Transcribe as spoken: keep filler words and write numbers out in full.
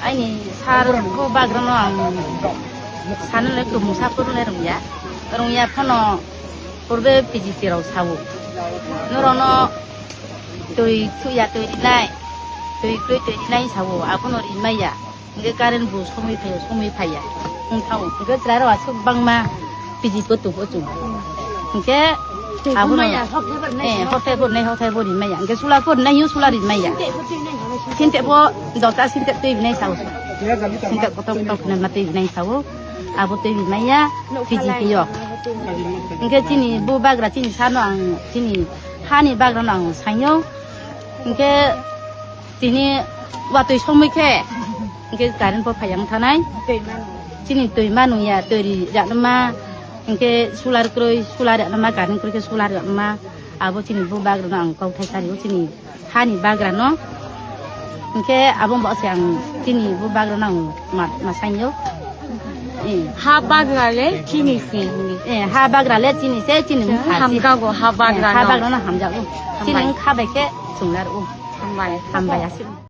Aini sar ko bagrano ang sanole tumung saphuru le rungya. Rungya phano purbe P G T rok sawo. Norokno twi thuya twi rinai, twi krwi twi rinai sawo, abono rimaya. Hingke current bo somoi phai, somoi phaiya. Wng thango. Hingke chwrairok aswk bangma P G T o tubu chung. Hingke abono, eh, hothai bo nai, hothai bo rimaya. Hingke solar bo nai, solar rimaya. Sintek bo dota sintek twi binai sao. Sintek kotor kotor khna ma twi binai sao. Abo twi binai ya P G T o. Hingke chini bo bagra chini sano ang chini hani bagrano ang sainyo. Hingke tini watwi somoi khe hingke current bo phai yang thanai. Chini twi manu ya twi ri rano ma. Hingke solar kroi, solar rano ma, current kroi khe solar rano ma. Abo chini bo bagrano ang kok thai sari o chini hani bagrano. Hingke abo bo se ang chini bo bagrano ang ma, ma sainyo. Eh. Ha bagra le chini se. Eh, ha bagra le chini se, chini wngkha se. Hamjago ha bagra no. Eh, ha bagra no hamjago. Chini wngkha bai khe chwng lar o. Hambai. Hambai aswk.